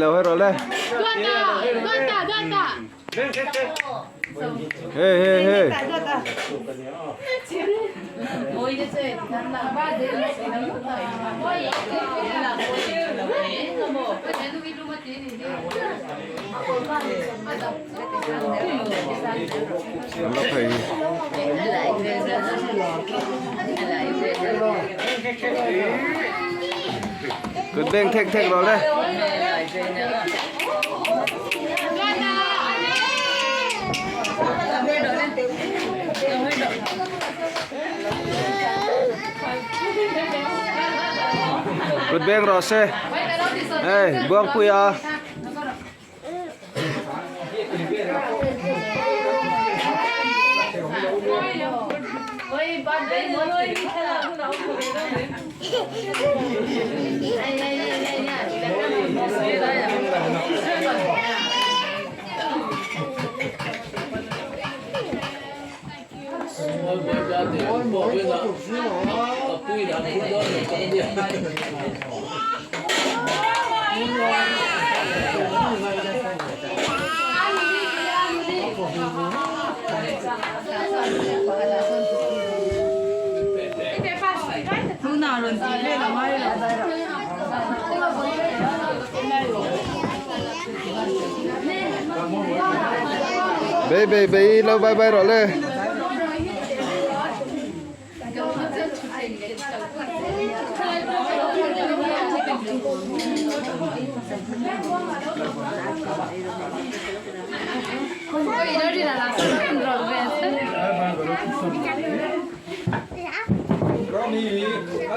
lo he rawh le. Hey hey hey. An la phei. Kut beng thek thek rawh le. Kut beng rawh se. Hey, Buangpuia. Bei bei bei lo bye bye rawh le.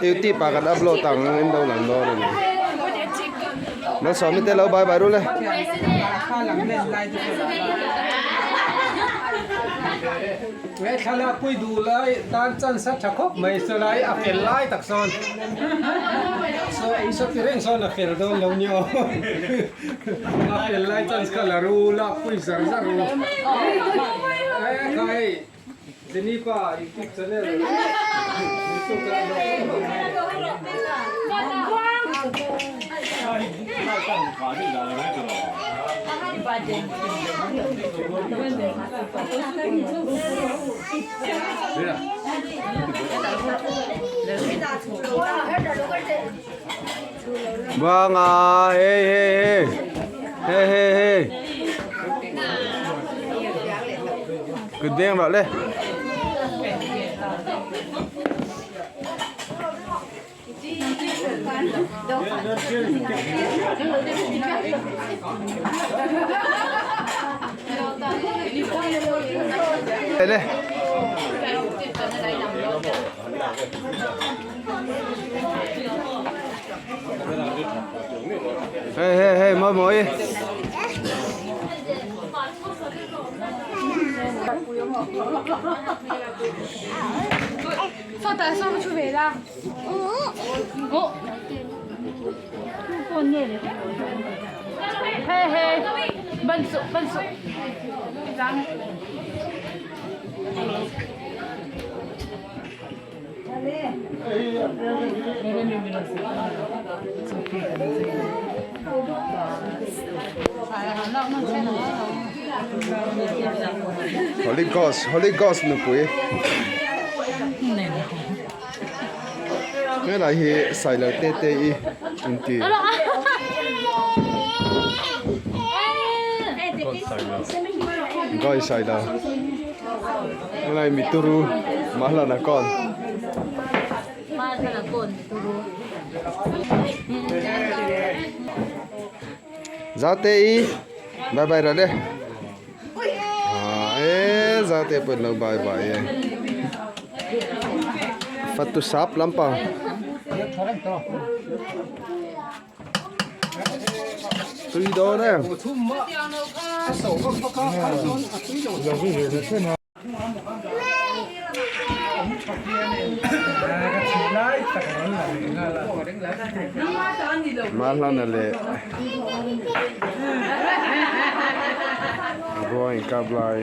Youtube ah kan upload ang in lo lang dawn a ni. Malsawmi te lo bye bye ru le. He thlalak pui duh lai tan chance a tha khawp mai saw lai a fel lai tak sawn saw ei saw ti reng sawn a fel dawn lo ni aw a fel lai chance kha la ru lak pui zar zar ru e kha hei Jenny pa youtube channel youtube ka upload Vâng à, hey hey hey. Hey hey hey. Kut beng rawh le. Le. Hey hey hey moi moi. Holy Ghost Holy Ghost nupui helai hi sailo te te i inti Goi sailo helai mituru mahlana kawn Zate i bye bye rawh le e zate pawh in lo bye bye e fatu sap lampang. Tui dawn em. Mahlana leh Buang inkap lai.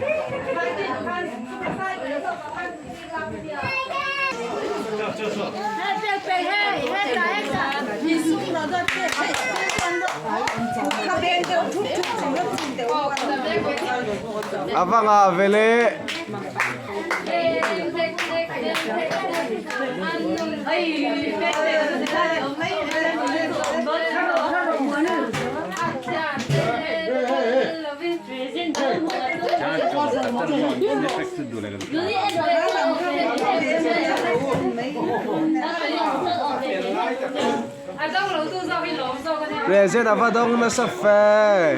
A va ngah ve le. Present a va dawng nasa fe.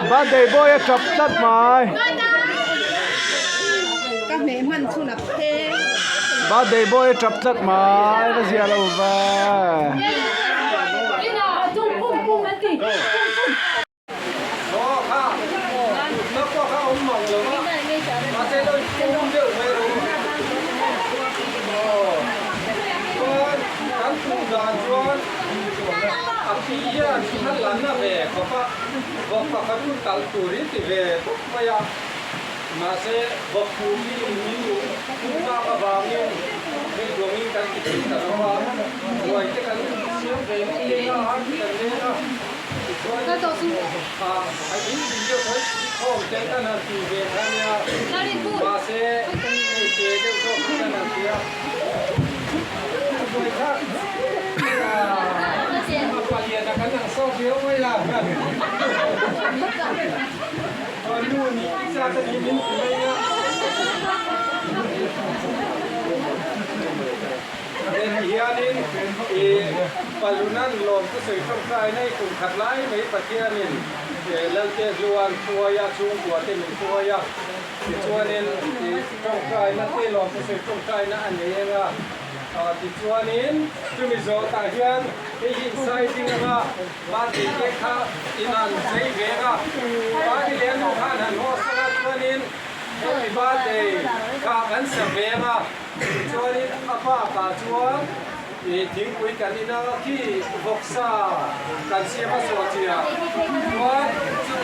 Birthday boy a tap tlat mai. Birthday boy a tap tlat mai va zia lo ve. Mahse, Bawkpui hi min duh tak avangin hei duangin kan ti thei ta lo a, ruai te kan siam ve ngawt thei a, ar te kan leng a, tichuan a in tih deuh khan khawm te kan han ti ve kha nia, mahse hei ke deuh zawk hi kan han ti a, ruai kha a palian a kan ang sawk viau mai a. Nu nih isa ka nih min ti mai a. Hei hianin i Palunan lawm ka sawi tawngtai nei kum khat lai mai Pathianin Lalte Hluan hruai a, chhungkua te min hruai a, tichuanin i tawngtaina te lawm ka sawi tawngtaina a nei eng a, tichuanin chumi zawtah hian hei hi insai ding anga Party te kha in han chei ve a, party leh a nu khan han haw sak a, chuanin happy birthday kha kan sa ve a, tichuanin a bakah chuan ih thingpui kan in a, khi vawksa kan siam a sawhchiah chuan chu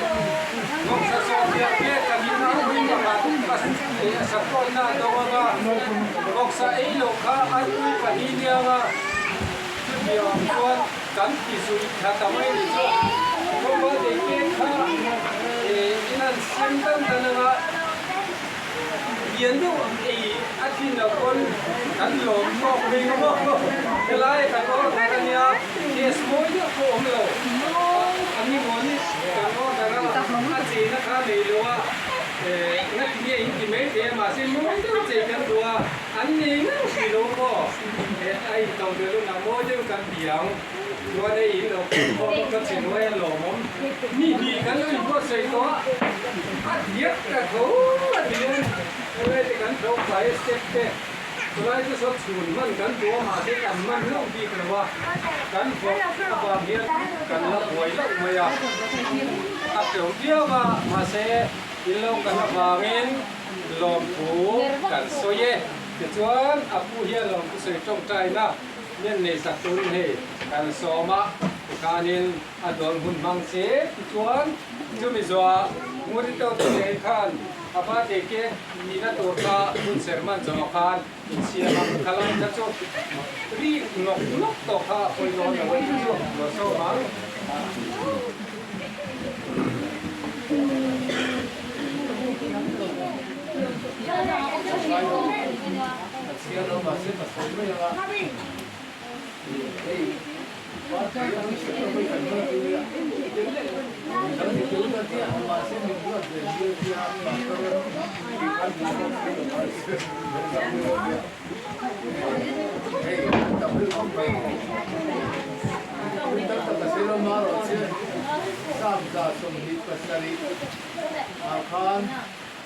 vawksa sawhchiah te kan in a, ui pakhat a support na a dawng ang a, vawksa ei loh kha an ui pahnih nia ang a, chutiang chuan. Kan ti zui thla ta mai ni chu Rawva dei te kha in an siam dan dan anga lian deuh ang ei a thin lo pawn kan lawm tawk mai ngawm aw. Helai kan order ania case mawi deuh pawh awm lo a ni maw ni kan order a a cheina kha nei lo a ngati nge in ti mai thei a mahse mawi deuh chei kan duh a an nei ngang si lo maw a in to belh hunah mawi deuh kan ti ang chuan hei in lo khawm a ka che nuai a lawmawm ni hnih kan lo inbuatsaih tawh a a diak ta tho a ti a helai te kan tho fai a step te chulai te saw chhun hman kan duh a mahse kan hman hlauh bik lo a kan vawk avang hian kan la buai loh mai a a teuh viau a mahse in lo kan avangin lawmthu kan sawi e. Tichuan, a pu hian lawmthu sawi tawngtaina mian nei sak turin hei kan sawm a. Tikhanin a dawn hun hmang se tichuan chumi zuah Ngurito te nei khan a birthday cake nihna tur kha hun ser man zawh khan insiam ang khalai kha chu rik nawk nawk tawh kha a pawi dawn lo a ni chu lo sawm ang.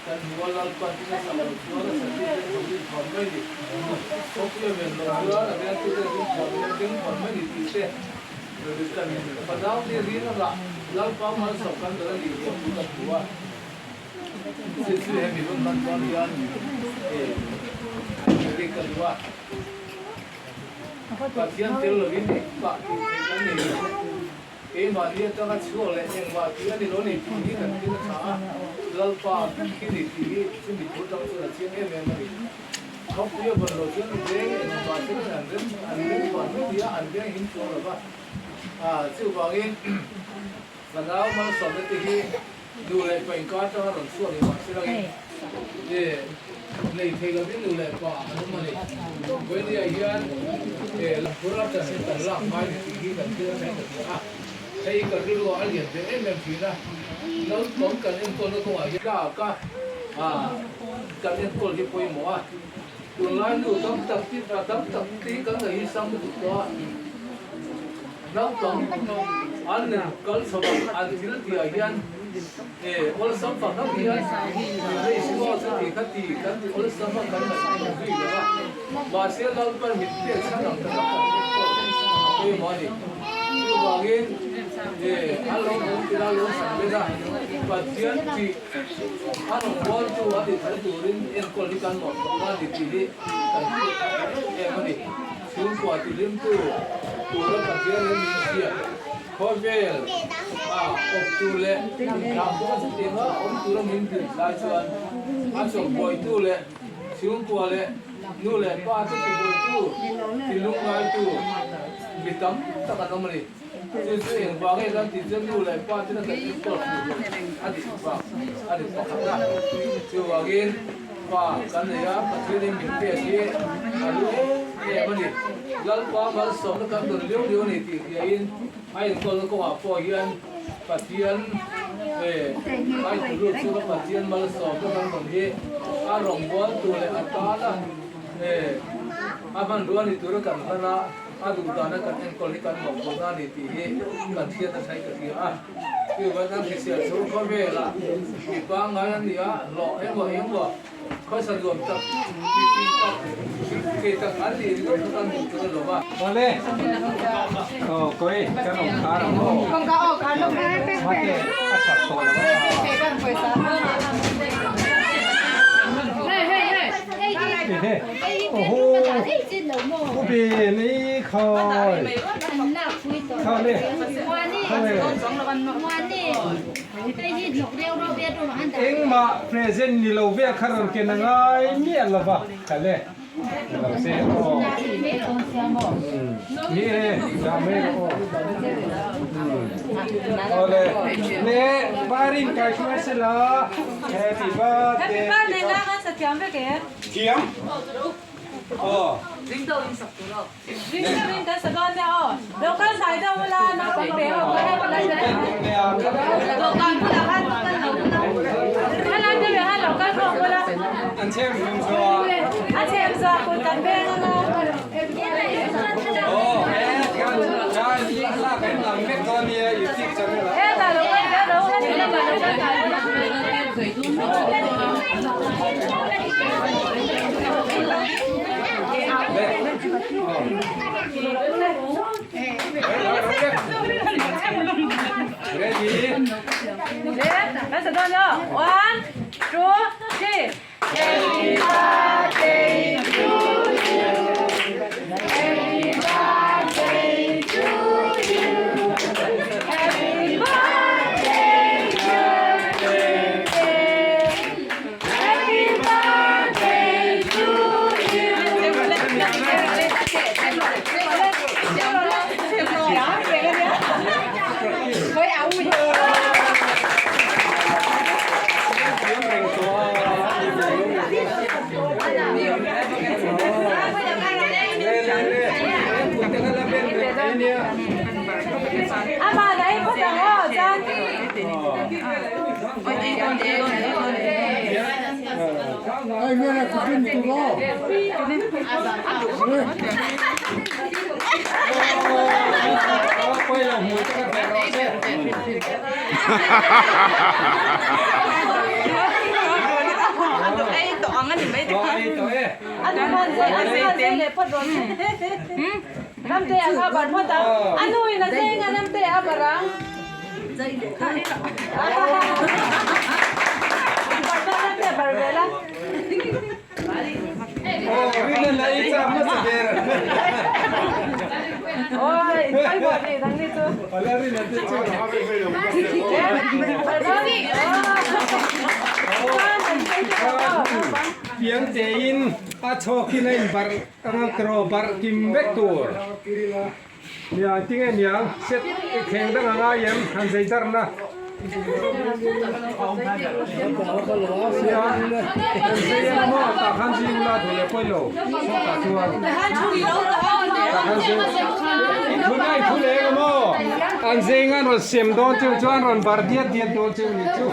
Kan hnual Lalpan in a sak loh chuan a satute an rin thuam mai ni. Khawpuia men loh chuan a vengtute an rin thuam in an beng thuam mai ni tih te kan fanaute rin a rah Lalpa malsawm kan dawr a nih zia chu kan hmu a. Chu chu hemi hun hman chuan hian ri ka duh a. Pathian tel lovin engmah tih theih kan nei lo. Keimahni atanga chhuak leh engmah tih a ni lo ni tih hi kan thil a tha a, Lalpa khi ni tih hi chumi thu tang chuan a chiang em em a ni. Khawpui a vawn loh chuan veng engmah chu an rem an rem chuan mai ni a, an veng him chuang lo va. Chuvangin fanau malsawmna te hi nu leh pa inkar atanga rawn chhuak ni mahse langin nei thei lovin nu leh pa an awm a ni. Vawinia hian lamphur a chan hi kan lak ngai ni tih hi kan thil a thleng ta tih a, hei kan rilru ah a lian ve em em thin a, naupang kan enkawlna kawngah hian tlak a kan enkawl hi pawimawh a, tunlai nu tam tak te tam tak te hi kan ngaih hi sang lutuk tawh a, naupang an kal chho a an thil tih ah hian Awlsam fak hian hei sual chu ti kha ti kan ti awlsam a kan ngaihtuah zui lo a, mahse Lalpan min pek chhan ang taka kan enkawl a pawimawh a ni. Chuvangin a lo awm tir a lo sak vel a, Pathian tih a rawngbawltu a ni thei turin enkawl hi kan mawhphurhna a ni tih hi kan hriat em em a ni. Chhungkua tihlimtu tura Pathianin min hriat. Khawvel a awptu leh inthlah pawh chutianga awm tura min dil lai chuan a chawhbuaitu leh chhungkua leh nu leh pa te tibuaitu, tilungnaitu mi tam tak an awm a ni. Chu chu engvang nge kan tih chuan nu leh pa tena kan enkawl fuh loh a nih vang a ni pakhat a. Chuvangin pa kan nei a, Pathianin min pek hi a lu em em a ni. Lalpa malsawmna kan dawn liau liau a ni tih hriain a inkawlna kawngah pawh hian Pathian a intulut chunga Pathian malsawmna kan dawn hi a rawngbawltu leh a tana a hmanrua ni tura kan hlan a, a duh dana kan enkawl hi kan mawhphurhna a ni tih hi kan hriat a thaih ka hria a. Chuvangin hrisel chhung khawvelah mi pangngai an ni a, hlawh emaw engemaw Khawsa nuam tak, mipui tak, thei tak an nih ringawt kha kan duh tur a lo va. Awle, aw kawi kan awm khar ang aw. Mate a chak tawh lo a. Oho, ubi nei khawi. Khawle, khawi. Engmah present ni lo vel kha rawn ken a ngai miah lo va, ka le lo se aw. Ni e, dah mai rawh aw. Aw le, le Barin kai hruai se la, Happy birthday. Thiam? Aw. An chem hlum zo a. Aw, he kan kan lak an lam vek dawn nia YouTube channel ah. Ready? One, two, three. Happy birthday to you. Happy birthday to you. Piang tein a chhawkin a inbarh anga tiraw barh kim vek tur. Nia tinge niang set thleng dang a ngai em han zei darhna. Nia han zei emaw maw tah khan zing ula duh leh pawi lo sawtah chuan tah khan zing inthun a inthu leh eng emaw an zeng an rawn sem dawn chu chuan rawn bar diat diat dawn chu ni chu.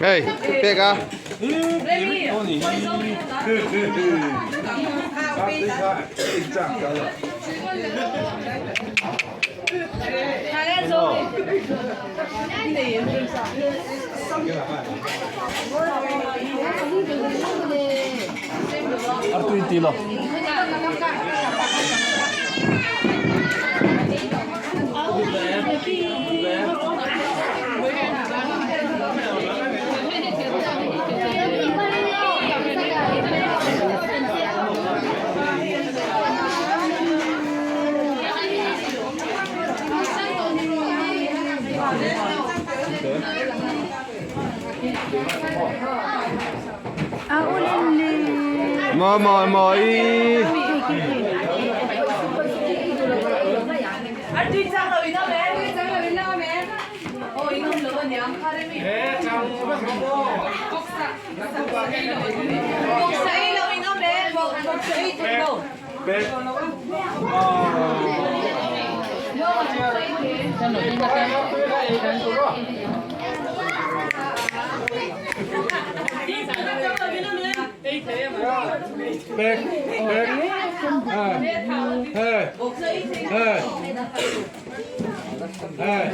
Hey, pek a. Mời mời mời. Pek pek hey hey hey.